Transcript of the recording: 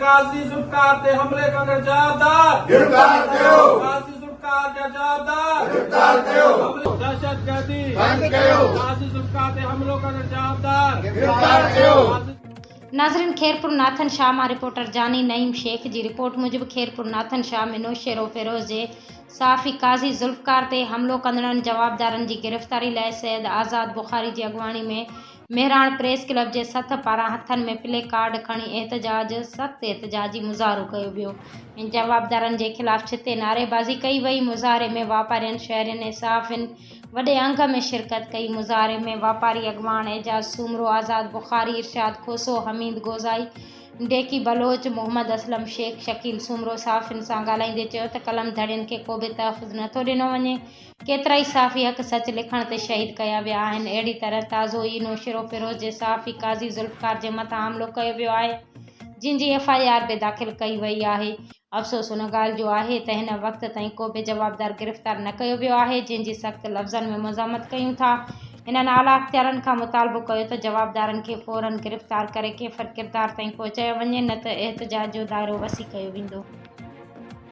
قاضي ذوالفقار تي حملي ڪندڙ جوابدار گرفتار ڪيو. قاضي ذوالفقار جا جوابدار گرفتار ڪيو. دهشتگردي بند ڪيو. قاضي ذوالفقار تي حملو ڪندڙ جوابدار گرفتار ڪيو. ناظرين خيرپور ناٿن شاهه مان رپورٽر جاني نعيم شيخ جي رپورٽ موجب خيرپور ناٿن شاهه ۾ نوشهروفيروز جي صحافي قاضي ذوالفقار تي حملو ڪندڙن جوابدارن جي گرفتاري لاء سيد آزاد بخاري جي اڳواڻي ۾ مهراڻ پريس ڪلب جي سٿ پاران هٿن ۾ پلي ڪارڊ کڻي احتجاج سخت احتجاجي مظاهرو ڪيو ويو ۽ جوابدارن جي خلاف ڇتي نعريبازي ڪئي وئي مظاهري ۾ واپارين شهرين ۽ صحافين وڏي انگ ۾ شرڪت ڪئي مظاهري ۾ واپاري اڳواڻ اعجاز سومرو آزاد بخاري ارشاد کوسو حميد گوزائي ڊيڪي بلوچ محمد اسلم شيخ شڪيل سومرو صحافين سان ڳالهائيندي چيو ته قلم ڌڻين کي ڪو به تحفظ نٿو ڏنو وڃي ڪيترائي صحافي حق سچ لکڻ تي شهيد ڪيا ويا آهن، اهڙي طرح تازو ئي نوشهروفيروز جي صحافي قاضي ذوالفقار جي مٿان حملو ڪيو ويو آهي، جنهن جي ايف I R به داخل ڪئي وئي آهي، افسوس ان ڳالهه جو آهي ته هن وقت تائين ڪو به جوابدار گرفتار نه ڪيو ويو آهي، جنهن جي سخت لفظن ۾ مذمت ڪيون ٿا، هنن اعليٰ اختيارن کان مطالبو ڪيو ته جوابدارن کي فورن گرفتار ڪري ڪيفر ڪردار تائين پهچايو وڃي نه ته احتجاج جو دائرو وسيع ڪيو ويندو.